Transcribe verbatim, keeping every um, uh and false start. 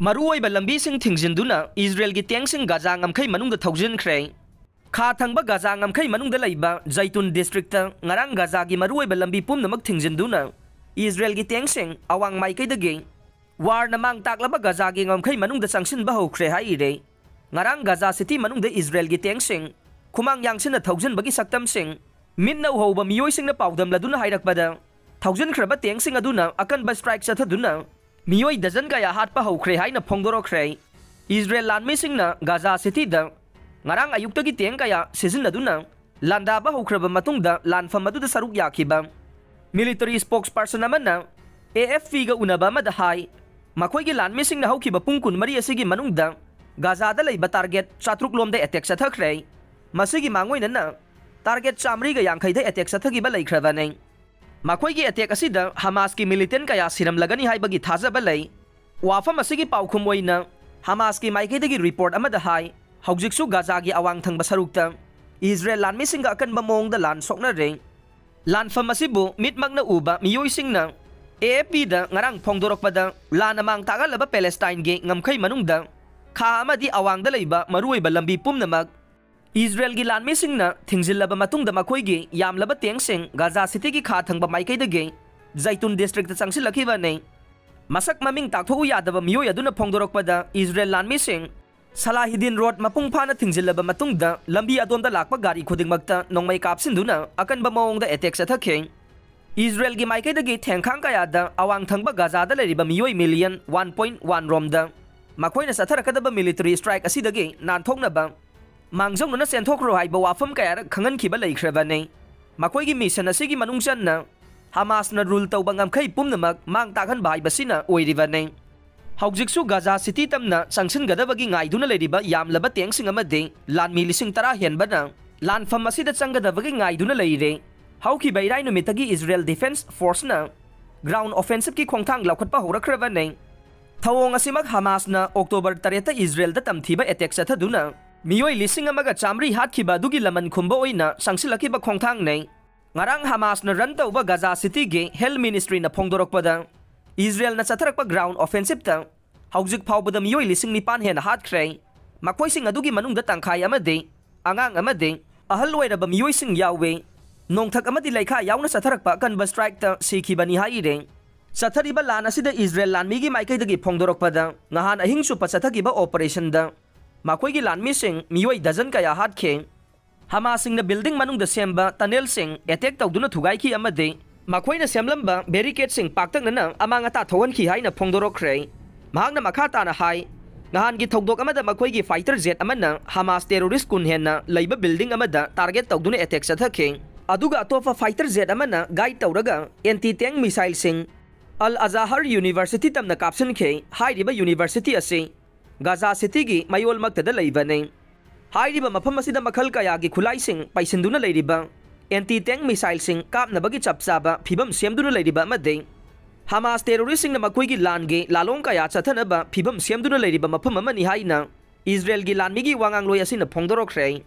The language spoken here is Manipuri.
ꯃꯔꯨꯑꯣꯏꯕ ꯂꯝꯕꯤꯁꯤꯡ ꯊꯤꯡꯖꯤꯟꯗꯨꯅ ꯏꯖꯔꯦꯜꯒꯤ ꯇꯦꯡꯁꯤꯡ ꯒꯥꯖꯥ ꯉꯝꯈꯩ ꯃꯅꯨꯡꯗ ꯊꯧꯖꯤꯟꯈ꯭ꯔꯦ꯫ ꯈꯥ ꯊꯪꯕ ꯒꯥꯖꯥ ꯉꯝꯈꯩ ꯃꯅꯨꯡꯗ ꯂꯩꯕ ꯖꯩꯇꯨꯟ ꯗꯤꯁꯇ꯭ꯔꯤꯛꯇ ꯉꯔꯥꯡ ꯒꯥꯖꯥꯒꯤ ꯃꯔꯨꯑꯣꯏꯕ ꯂꯝꯕꯤ ꯄꯨꯝꯅꯃꯛ ꯊꯤꯡꯖꯤꯟꯗꯨꯅ ꯏꯖꯔꯦꯜꯒꯤ ꯇꯦꯡꯁꯤꯡ ꯑꯋꯥꯡ ꯃꯥꯏꯀꯩꯗꯒꯤ ꯋꯥꯔꯅ ꯃꯥꯡ ꯇꯥꯛꯂꯕ ꯒꯥꯖꯥꯒꯤ ꯉꯝꯈꯩ ꯃꯅꯨꯡꯗ ꯆꯪꯁꯤꯟꯕ ꯍꯧꯈ꯭ꯔꯦ ꯍꯥꯏꯔꯦ꯫ ꯉꯔꯥꯡ ꯒꯥꯖꯥ ꯁꯤꯇꯤ ꯃꯅꯨꯡꯗ ꯏꯖꯔꯦꯜꯒꯤ ꯇꯦꯡꯁꯤꯡ ꯈꯨꯃꯥꯡ ꯌꯥꯡꯁꯤꯟꯅ ꯊꯧꯖꯤꯟꯕꯒꯤ ꯁꯛꯇꯝꯁꯤꯡ ꯃꯤꯠꯅ ꯎꯍꯧꯕ ꯃꯤꯑꯣꯏꯁꯤꯡꯅ ꯄꯥꯎꯗꯝꯂꯗꯨꯅ ꯍꯥꯏꯔꯛꯄꯗ, ꯊꯧꯖꯤꯟꯈ꯭ꯔꯕ ꯇꯦꯡꯁꯤꯡ ꯑꯗꯨꯅ ꯑꯀꯟꯕ ꯁ꯭ꯇ꯭ꯔꯥꯏꯛ ꯆꯠꯊꯗꯨꯅ ꯃꯤꯑꯣꯏ ꯗꯖꯟ ꯀꯌꯥ ꯍꯥꯠꯄ ꯍꯧꯈ꯭ꯔꯦ ꯍꯥꯏꯅ ꯐꯣꯡꯗꯣꯔꯛꯈ꯭ꯔꯦ꯫ ꯏꯖꯔꯦꯜ ꯂꯥꯟꯃꯤꯁꯤꯡꯅ ꯒꯥꯖꯥ ꯁꯤꯇꯤꯗ ꯉꯔꯥꯡ ꯑꯌꯨꯛꯇꯒꯤ ꯇꯦꯡ ꯀꯌꯥ ꯁꯤꯖꯤꯟꯅꯗꯨꯅ ꯂꯥꯟꯗꯥꯕ ꯍꯧꯈ꯭ꯔꯕ ꯃꯇꯨꯡꯗ ꯂꯥꯟꯐꯝ ꯑꯗꯨꯗ ꯁꯔꯨꯛ ꯌꯥꯈꯤꯕ ꯃꯤꯂꯤꯇꯔꯤ ꯁ꯭ꯄꯣꯛꯁꯄꯔꯁꯟ ꯑꯃꯅ ꯑꯦ ꯑꯦꯐ ꯄꯤꯒ ꯎꯅꯕ ꯑꯃꯗ ꯍꯥꯏ, ꯃꯈꯣꯏꯒꯤ ꯂꯥꯟꯃꯤꯁꯤꯡꯅ ꯍꯧꯈꯤꯕ ꯄꯨꯡ ꯀꯨꯟꯃꯔꯤ ꯑꯁꯤꯒꯤ ꯃꯅꯨꯡꯗ ꯒꯥꯖꯥꯗ ꯂꯩꯕ ꯇꯥꯔꯒꯦꯠ ꯆꯥꯇ꯭ꯔꯨꯛ ꯂꯣꯝꯗ ꯑꯦꯇꯦꯛ ꯆꯠꯊꯈ꯭ꯔꯦ꯫ ꯃꯁꯤꯒꯤ ꯃꯥꯡꯑꯣꯏꯅꯅ ꯇꯥꯔꯒꯦꯠ ꯆꯥꯃꯔꯤꯒ ꯌꯥꯡꯈꯩꯗ ꯑꯦꯇꯦꯛ ꯆꯠꯊꯈꯤꯕ ꯂꯩꯈ꯭ꯔꯕꯅꯤ꯫ ꯃꯈꯣꯏꯒꯤ ꯑꯦꯇꯦꯛ ꯑꯁꯤꯗ ꯍꯃꯥꯁꯀꯤ ꯃꯤꯂꯤꯇꯦꯟ ꯀꯌꯥ ꯁꯤꯔꯝꯂꯒꯅꯤ ꯍꯥꯏꯕꯒꯤ ꯊꯥꯖꯕ ꯂꯩ꯫ ꯋꯥꯐꯝ ꯑꯁꯤꯒꯤ ꯄꯥꯎꯈꯨꯝ ꯑꯣꯏꯅ ꯍꯃꯥꯁꯀꯤ ꯃꯥꯏꯀꯩꯗꯒꯤ ꯔꯤꯄꯣꯔꯠ ꯑꯃꯗ ꯍꯥꯏ, ꯍꯧꯖꯤꯛꯁꯨ ꯒꯥꯖꯥꯒꯤ ꯑꯋꯥꯡ ꯊꯪꯕ ꯁꯔꯨꯛꯇ ꯏꯖꯔꯦꯜ ꯂꯥꯟꯃꯤꯁꯤꯡꯒ ꯑꯀꯟꯕ ꯃꯑꯣꯡꯗ ꯂꯥꯟ ꯁꯣꯛꯅꯔꯦ꯫ ꯂꯥꯟꯐꯝ ꯑꯁꯤꯕꯨ ꯃꯤꯠꯃꯛꯅ ꯎꯕ ꯃꯤꯑꯣꯏꯁꯤꯡꯅ ꯑꯦ ꯑꯦꯐ ꯄꯤꯗ ꯉꯔꯥꯡ ꯐꯣꯡꯗꯣꯔꯛꯄꯗ, ꯂꯥꯟꯅ ꯃꯥꯡ ꯇꯥꯛꯍꯜꯂꯕ ꯄꯦꯂꯦꯁꯇꯥꯏꯟꯒꯤ ꯉꯝꯈꯩ ꯃꯅꯨꯡꯗ ꯈꯥ ꯑꯃꯗꯤ ꯑꯋꯥꯡꯗ ꯂꯩꯕ ꯃꯔꯨꯑꯣꯏꯕ ꯂꯝꯕꯤ ꯄꯨꯝꯅꯃꯛ ꯏꯖꯔꯦꯜꯒꯤ ꯂꯥꯟꯃꯤꯁꯤꯡꯅ ꯊꯤꯡꯖꯤꯜꯂꯕ ꯃꯇꯨꯡꯗ ꯃꯈꯣꯏꯒꯤ ꯌꯥꯝꯂꯕ ꯇꯦꯡꯁꯤꯡ ꯒꯥꯖꯥ ꯁꯤꯇꯤꯒꯤ ꯈꯥ ꯊꯪꯕ ꯃꯥꯏꯀꯩꯗꯒꯤ ꯖꯩꯇꯨꯟ ꯗꯤꯁꯇ꯭ꯔꯤꯛꯇ ꯆꯪꯁꯤꯜꯂꯛꯈꯤꯕꯅꯤ꯫ ꯃꯁꯛ ꯃꯃꯤꯡ ꯇꯥꯛꯊꯣꯛꯎ ꯌꯥꯗꯕ ꯃꯤꯑꯣꯏ ꯑꯗꯨꯅ ꯐꯣꯡꯗꯣꯔꯛꯄꯗ, ꯏꯖꯔꯦꯜ ꯂꯥꯟꯃꯤꯁꯤꯡ ꯁꯂꯥꯍꯤꯗꯤꯟ ꯔꯣꯗ ꯃꯄꯨꯡ ꯐꯥꯅ ꯊꯤꯡꯖꯤꯜꯂꯕ ꯃꯇꯨꯡꯗ ꯂꯝꯕꯤ ꯑꯗꯣꯝꯗ ꯂꯥꯛꯄ ꯒꯥꯔꯤ ꯈꯨꯗꯤꯡꯃꯛꯇ ꯅꯣꯡꯃꯩ ꯀꯥꯞꯁꯤꯟꯗꯨꯅ ꯑꯀꯟꯕ ꯃꯑꯣꯡꯗ ꯑꯦꯇꯦꯛ ꯆꯠꯊꯈꯤ꯫ ꯏꯖꯔꯦꯜꯒꯤ ꯃꯥꯏꯀꯩꯗꯒꯤ ꯊꯦꯡꯈꯥꯡ ꯀꯌꯥꯗ ꯑꯋꯥꯡ ꯊꯪꯕ ꯒꯥꯖꯥꯗ ꯂꯩꯔꯤꯕ ꯃꯤꯑꯣꯏ ꯃꯤꯂꯤꯌꯟ ꯋꯥꯟ ꯄꯣꯏꯟ ꯋꯥꯟ ꯔꯣꯝꯗ ꯃꯈꯣꯏꯅ ꯆꯠꯊꯔꯛꯀꯗꯕ ꯃꯤꯂꯤꯇꯔꯤ ꯁ꯭ꯇ꯭ꯔꯥꯏꯛ ꯑꯁꯤꯗꯒꯤ ꯅꯥꯟꯊꯣꯛꯅꯕ ꯃꯥꯡꯖꯧꯅꯅ ꯆꯦꯟꯊꯣꯛꯈ꯭ꯔꯣ ꯍꯥꯏꯕ ꯋꯥꯐꯝ ꯀꯌꯥꯔꯛ ꯈꯪꯍꯟꯈꯤꯕ ꯂꯩꯈ꯭ꯔꯕꯅꯤ꯫ ꯃꯈꯣꯏꯒꯤ ꯃꯤꯁꯟ ꯑꯁꯤꯒꯤ ꯃꯅꯨꯡ ꯆꯟꯅ ꯍꯃꯥꯁꯅ ꯔꯨꯜ ꯇꯧꯕ ꯉꯝꯈꯩ ꯄꯨꯝꯅꯃꯛ ꯃꯥꯡ ꯇꯥꯛꯍꯟꯕ ꯍꯥꯏꯕꯁꯤꯅ ꯑꯣꯏꯔꯤꯕꯅꯤ꯫ ꯍꯧꯖꯤꯛꯁꯨ ꯒꯥꯖꯥ ꯁꯤꯇꯤ ꯇꯝꯅ ꯆꯪꯁꯤꯟꯒꯗꯕꯒꯤ ꯉꯥꯏꯗꯨꯅ ꯂꯩꯔꯤꯕ ꯌꯥꯝꯂꯕ ꯇꯦꯡꯁꯤꯡ ꯑꯃꯗꯤ ꯂꯥꯟꯃꯤ ꯂꯤꯁꯤꯡ ꯇꯔꯥ ꯍꯦꯟꯕꯅ ꯂꯥꯟꯐꯝ ꯑꯁꯤꯗ ꯆꯪꯒꯗꯕꯒꯤ ꯉꯥꯏꯗꯨꯅ ꯂꯩꯔꯦ꯫ ꯍꯧꯈꯤꯕ ꯏꯔꯥꯏ ꯅꯨꯃꯤꯠꯇꯒꯤ ꯏꯖꯔꯦꯜ ꯗꯤꯐꯦꯟꯁ ꯐꯣꯔꯁꯅ ꯒ꯭ꯔꯥꯎꯟ ꯑꯣꯐꯦꯟꯁꯤꯞꯀꯤ ꯈꯣꯡꯊꯥꯡ ꯂꯧꯈꯠꯄ ꯍꯧꯔꯛꯈ꯭ꯔꯕꯅꯤ꯫ ꯊꯧꯑꯣꯡ ꯑꯁꯤꯃꯛ ꯍꯃꯥꯁꯅ ꯑꯣꯛꯇꯣꯕꯔ ꯇꯔꯦꯠꯇ ꯏꯖꯔꯦꯜꯗ ꯇꯝꯊꯤꯕ ꯑꯦꯇꯦꯛ ꯆꯠꯊꯗꯨꯅ ꯃꯤꯑꯣꯏ ꯂꯤꯁꯤꯡ ꯑꯃꯒ ꯆꯥꯃꯔꯤ ꯍꯥꯠꯈꯤꯕ ꯑꯗꯨꯒꯤ ꯂꯃꯟ ꯈꯨꯝꯕ ꯑꯣꯏꯅ ꯆꯪꯁꯤꯜꯂꯛꯈꯤꯕ ꯈꯣꯡꯊꯥꯡꯅꯤ꯫ ꯉꯔꯥꯡ ꯍꯃꯥꯁꯅ ꯔꯟ ꯇꯧꯕ ꯒꯥꯖꯥ ꯁꯤꯇꯤꯒꯤ ꯍꯦꯜꯊ ꯃꯤꯅꯤꯁꯇ꯭ꯔꯤꯅ ꯐꯣꯡꯗꯣꯔꯛꯄꯗ, ꯏꯖꯔꯦꯜꯅ ꯆꯠꯊꯔꯛꯄ ꯒ꯭ꯔꯥꯎꯟ ꯑꯣꯐꯦꯟꯁꯤꯞꯇ ꯍꯧꯖꯤꯛ ꯐꯥꯎꯕꯗ ꯃꯤꯑꯣꯏ ꯂꯤꯁꯤꯡ ꯅꯤꯄꯥꯟ ꯍꯦꯟꯅ ꯍꯥꯠꯈ꯭ꯔꯦ꯫ ꯃꯈꯣꯏꯁꯤꯡ ꯑꯗꯨꯒꯤ ꯃꯅꯨꯡꯗ ꯇꯪꯈꯥꯏ ꯑꯃꯗꯤ ꯑꯉꯥꯡ ꯑꯃꯗꯤ ꯑꯍꯜ ꯑꯣꯏꯔꯕ ꯃꯤꯑꯣꯏꯁꯤꯡ ꯌꯥꯎꯏ꯫ ꯅꯣꯡꯊꯛ ꯑꯃꯗꯤ ꯂꯩꯈꯥ ꯌꯥꯎꯅ ꯆꯠꯊꯔꯛꯄ ꯑꯀꯟꯕ strikeꯇ ꯁꯤꯈꯤꯕꯅꯤ ꯍꯥꯏꯔꯤ꯫ ꯆꯠꯊꯔꯤꯕ ꯂꯥꯟ ꯑꯁꯤꯗ ꯏꯖꯔꯦꯜ ꯂꯥꯟꯃꯤꯒꯤ ꯃꯥꯏꯀꯩꯗꯒꯤ ꯐꯣꯡꯗꯣꯔꯛꯄꯗ, ꯉꯍꯥꯟ ꯑꯍꯤꯡ ꯆꯨꯞꯄ ꯆꯠꯊꯈꯤꯕ operationꯗ ꯃꯈꯣꯏꯒꯤ ꯂꯥꯟꯃꯤꯁꯤꯡ ꯃꯤꯑꯣꯏ dozen ꯀꯌꯥ ꯍꯥꯠꯈꯤ꯫ ꯍꯃꯥꯁꯁꯤꯡꯅ building ꯃꯅꯨꯡꯗ ꯁꯦꯝꯕ tunnelꯁꯤꯡ attack ꯇꯧꯗꯨꯅ ꯊꯨꯒꯥꯏꯈꯤ ꯑꯃꯗꯤ ꯃꯈꯣꯏꯅ ꯁꯦꯝꯂꯝꯕ barricadeꯁꯤꯡ ꯄꯥꯛꯇꯛꯅꯅ ꯑꯃꯥꯡ ꯑꯇꯥ ꯊꯣꯛꯍꯟꯈꯤ ꯍꯥꯏꯅ ꯐꯣꯡꯗꯣꯔꯛꯈ꯭ꯔꯦ꯫ ꯃꯍꯥꯛꯅ ꯃꯈꯥ ꯇꯥꯅ ꯍꯥꯏ, ꯅꯍꯥꯟꯒꯤ ꯊꯧꯗꯣꯛ ꯑꯃꯗ ꯃꯈꯣꯏꯒꯤ fighter jet ꯑꯃꯅ ꯍꯃꯥꯁ terrorist ꯀꯨꯟ ꯍꯦꯟꯅ ꯂꯩꯕ building ꯑꯃꯗ target ꯇꯧꯗꯨꯅ attack ꯆꯠꯊꯈꯤ, ꯑꯗꯨꯒ ꯑꯇꯣꯞꯄ fighter jet ꯑꯃꯅ guide ꯇꯧꯔꯒ anti tank missileꯁꯤꯡ ꯑꯜ ꯑꯖꯍꯔ University ꯇꯝꯅ ꯀꯥꯞꯁꯤꯟꯈꯤ꯫ ꯍꯥꯏꯔꯤꯕ university ꯑꯁꯤ ꯒꯥꯖꯥ cityꯒꯤ ꯃꯌꯣꯜꯃꯛꯇꯗ ꯂꯩꯕꯅꯤ꯫ ꯍꯥꯏꯔꯤꯕ ꯃꯐꯝ ꯑꯁꯤꯗ ꯃꯈꯜ ꯀꯌꯥꯒꯤ ꯈꯨꯠꯂꯥꯏꯁꯤꯡ ꯄꯩꯁꯤꯟꯗꯨꯅ ꯂꯩꯔꯤꯕ, anti tank missileꯁꯤꯡ ꯀꯥꯞꯅꯕꯒꯤ ꯆꯞ ꯆꯥꯕ ꯐꯤꯕꯝ ꯁꯦꯝꯗꯨꯅ ꯂꯩꯔꯤꯕ ꯑꯃꯗꯤ ꯍꯃꯥꯁ terroristꯁꯤꯡꯅ ꯃꯈꯣꯏꯒꯤ ꯂꯥꯟꯒꯤ ꯂꯥꯂꯣꯡ ꯀꯌꯥ ꯆꯠꯊꯅꯕ ꯐꯤꯕꯝ ꯁꯦꯝꯗꯨꯅ ꯂꯩꯔꯤꯕ ꯃꯐꯝ ꯑꯃꯅꯤ ꯍꯥꯏꯅ ꯏꯖꯔꯦꯜꯒꯤ ꯂꯥꯟꯃꯤꯒꯤ ꯋꯥꯉꯥꯡꯂꯣꯏ ꯑꯁꯤꯅ ꯐꯣꯡꯗꯣꯔꯛꯈ꯭ꯔꯦ꯫